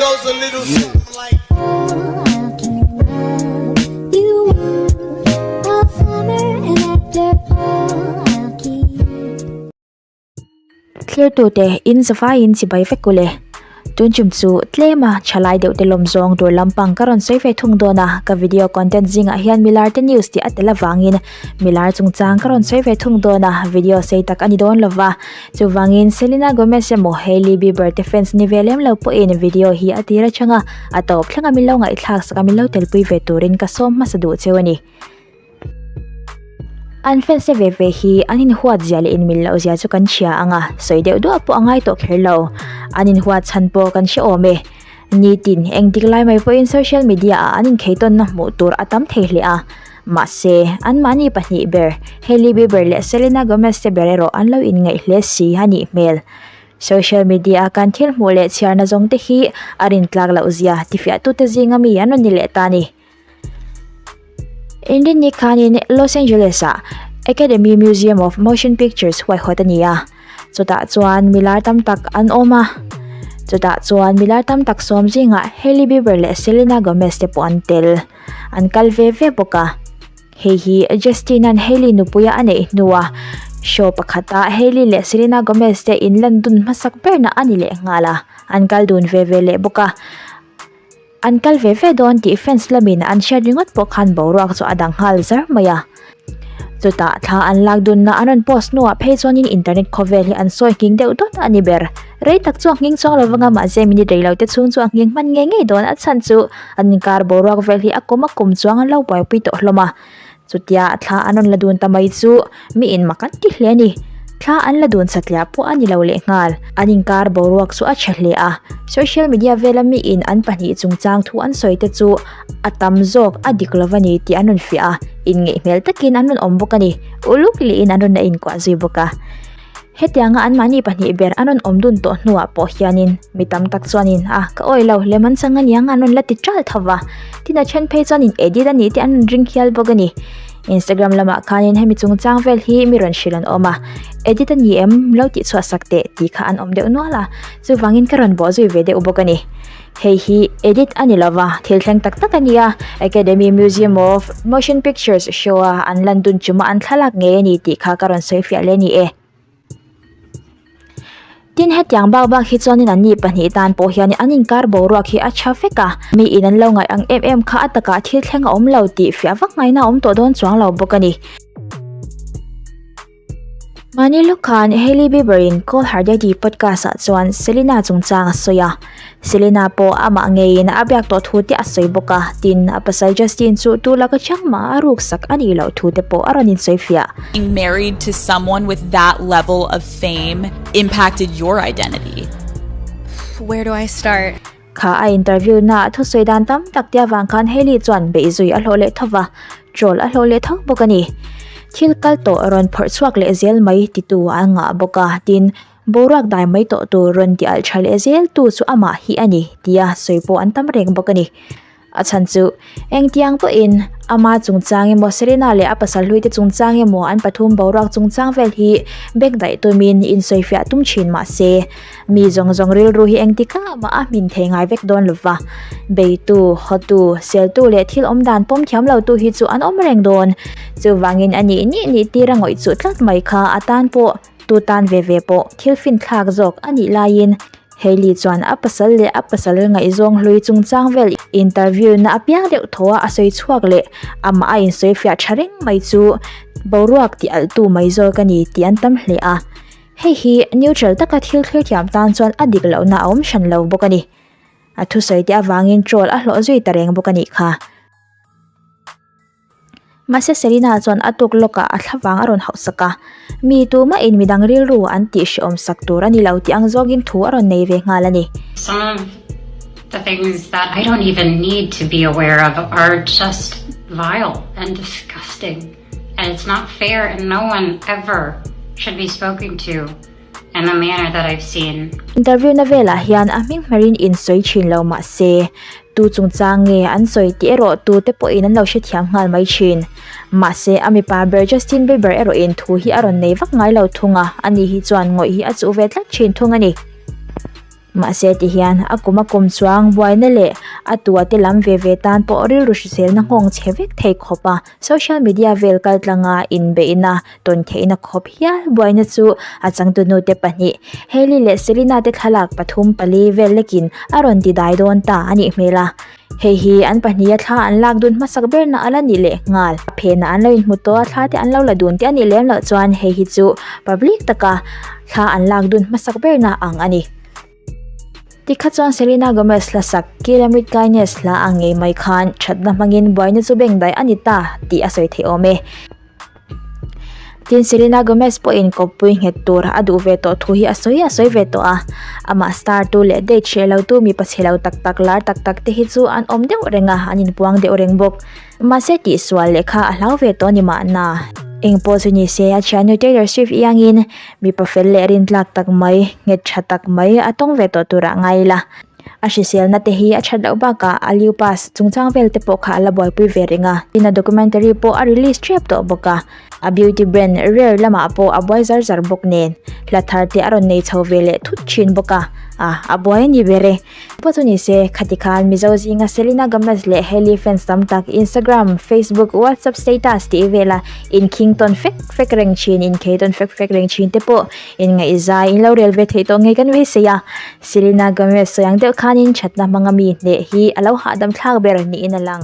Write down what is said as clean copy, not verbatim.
goes a little something like. Thlirtute in zavaiin chibai vek ule. Tun chum chu tlema thalai deuh te lawm zawng tur lampang ka rawn sawi ve thung dawn a, ka video content zingah hian milar te news tih a tel avangin milar chungchang ka rawn sawi ve thung dawn a, video sei tak a ni dawn lova. Chuvangin Selena Gomez emaw Hailey Bieber te fans ni ve lem lo pawhin video hi a tir atanga a tawp thleng a min lo ngaihthlak sak a min lo telpui ve turin ka sawm hmasa duh cheu a ni. An fans te ve ve hi an inhuat zia leh inmil loh zia chu kan hria ang a, sawi deuh duah pawh a ngai tawh kher lo. An inhuat chhan pawh kan hre awm e. Nitin, engtik lai mai pawhin social media ah an inkhei tawnna hmuh tur a tam thei hle a. Mahse, anmahni pahnih ber, Hailey Bieber leh Selena Gomez te ber erawh an lo inngaih hle si a nih hmel. Social media a kan thil hmuh leh chhiarna zawng te hi a rintlak loh zia tifiahtute zinga mi an rawn ni leh ta a ni. Inrinni khanin Los Angeles-ah Academy Museum of Motion Pictures huaihawt a ni a, chutah chuan milar tam tak an awm a. Chutah chuan milar tam tak sawm zingah Hailey Bieber leh Selena Gomez te pawh an tel. An kal ve ve bawk a. Hei hi Justin-a'n Hailey nupuia a neih hnua show pakhata Hailey leh Selena Gomez te inlan dun hmasak berna a ni leh nghal a, an kal dun ve ve leh bawk a. An kal ve ve dawn tih fans lamin an hriat ringawt pawh khan boruak chu a dang nghal zar mai a. Chutah thla an lak dunna an rawn post hnuah phei chuanin internet khawvel hi an sawi nghing deuh dawt a ni ber. Rei tak chu a nghing chuang lo vanga mahse minute rei lo te chhung chu a nghing hman ngei ngei dawn a chhan chu an inkar boruak vel hi a kum a kum chuang an lo buaipui tawh hlawm a. Chutia thla an rawn la dun ta mai chu mi in mak an ti hle a ni. Thla an la dun satliah pawh a ni lo lehnghal. An inkar boruak chu a tha hle a, social media vela mi in an pahnih chungchang thu an sawi te chu a tam zawk a dik lo a ni tih an rawn fiah a, inngeih hmel takin an rawn awm bawk a ni. Uluk lihin an rawn la inkuah zui bawk a. Hetianga anmahni pahnih ber an rawn awm dun tawh hnuah pawh hianin mi tam tak chuanin a ka awih lo lem an chang aniang an rawn la ti ṭal tho va, tin a then phei chuanin edit a nih te an rawn ring hial bawk a ni. Instagram lamah khanin hemi chungchang vel hi mi rawn hrilh an awm a, edit a ni em lo tih chhuah sak teh tih kha an awm deuh nual a, chuvangin ka rawn bawh zui ve deuh bawk a ni. Hei hi edit a ni lova, thil thleng tak tak a ni a, Academy Museum of Motion Pictures show a an lan dun chuma an thlalak ngei a ni tih kha ka rawn sawi fiah leh a ni e. Tin, hetiang bak bak hi chuanin an ni pahnih tan pawh hian an inkar boruak hi a tha vek a, mi in an lo ngaih ang em em kha a takah thil thleng a awm lo tih fiah vak ngaihna a awm tawh dawn chuang lo bawk a ni. Mahni lawk khan Hailey Bieber in Call Her Daddy podcast ah chuan Selena chungchang a sawi a, Selena pawh amah ngeiin a biak tawh thu te a sawi bawk a, tin a pasal Justin chu tu laka chang mah a ruk sak a nih loh thu te pawh a rawn insawi fiah. Being married to someone with that level of fame impacted your identity? Where do I start? Kha a interview na ah thusawi dan tam tak te avang khan Hailey chuan beih zui a hlawh leh tho va, troll a hlawh leh tho bawk a ni. Thil kal tawh rawn phawrh chhuak leh zel mai titu a ngah bawk a, tin, boruak dai mai tawh tur rawn ti alh tha leh zel tu chu amah hi a ni tia sawi pawh an tam reng bawk a ni. A chhan chu, engtiang pawhin ama chungchang emaw Serena leh a pasal hluite chungchang emaw an pathum boruak chungchang vel hi bek daih tumin insawifiah tum thin mah se, mi zawng zawng rilru hi engtikah mah a hmin thei ngai vek dawn lova. Beitu, hawtu, seltu leh thil awm dan pawm thiam lotu hi chu an awm reng dawn. Chuvangin a nih nih nih tira ngawih chuh tlat mai kha a tan pawh Tu tan ve ve pawh thil finthlak zawk a nih laiin Hailey chuan a pasal leh a pasal ngaihzawng hlui chungchang vel interview na apiang deuh thaw a a sawi chhuak leh amah a insawi fiah tha reng mai chu boruak tih alh tu mai zawk a ni tih an tam hle a. Hei hi neutral taka thil thlir thiam tan chuan a dik lohna a awm hran lo bawk a ni. A thusawi te avangin troll a hlawh zui ta reng bawk a nih kha. Mahse Selena chuan a tuk lawkah a thlavang a rawn hauh sak a, mi tumah in midang rilru an tih hrehawm sak tur a ni lo tih ang zawngin thu a rawn nei ve nghal a ni. Some of the things that I don't even need to be aware of are just vile and disgusting and it's not fair and no one ever should be spoken to in the manner that I've seen. Interview na velah hian a hming hmerin in sawi thin lo mah se, tu chungchang nge an sawi tih erawh tu te pawhin an lo hrethiam nghal mai thin. Mahse, a mipa ber Justin Bieber erawhin thu hi a rawn nei vak ngai lo thung a, ani hi chuan ngawih hi a chuh ve tlat thin thung a ni. Mahse ti hian a kum a kum chuang buaina leh a tua te lam ve ve tan pawh rilru hriselna nghawng chhe vek thei khawp a, social media vel kaltlanga inbeihna tawn theihna khawp hial buaina chu a changtunu te pahnih Hailey leh Selena te thlalak pathum pali vel lekin a rawn ti dai dawn ta a nih hmel a. Hei hi an pahniha thla an lak dun hmasak berna a la nih leh nghal. A phenah an lo inhmu tawh a, thla te an lo la dun te a nih lem loh chuan hei hi chu public taka thla an lak dun hmasak berna ang a ni. Tikha chuan Selena Gomez hla sak Kill 'Em With Kindness hla ang ngei mai khan thatna hmangin buaina chu bengdai a ni ta tih a sawi theih awm e. Tin, Selena Gomez pawhin kawppui nghet tur a duh ve tawh thu hi a sawi a sawi ve tawh a. Amah star tu leh date hreh lo tu mipa chhe lo tak tak lar tak tak te hi chu an awm deuh reng a, an inpuang deuh reng bawk. Mahse tihsual lehkha a hlau ve tawh a ni mahna. Engpawh chu ni se, a thiannu Taylor Swift iangin mipa fel leh rintlak tak mai, nghet tha tak mai a tawng ve tawh turah ngai ila. A hriselna te hi a that loh bakah a lupus chungchang vel te pawh kha a la buaipui ve reng a, tin a documentary pawh a release tep tawh bawk a, a beauty brand Rare lamah pawh a buai zar zar bawk nen hla thar te a rawn nei chho ve leh thut thin bawk a, ah a buai a ni ber e. Pawh chu ni se, khati khan Mizo zinga Selena Gomez leh Hailey fans tam tak Instagram, Facebook, WhatsApp status tih vela inkhing tawn fek fek reng thin, inkhei tawn fek fek reng thin te pawh inngaihzai in lo rel ve theih tawh ngei kan beisei a. Selena Gomez sawi ang deuh khanin thatna hmanga mi hneh hi a lo hahdam thlak ber niin a lang.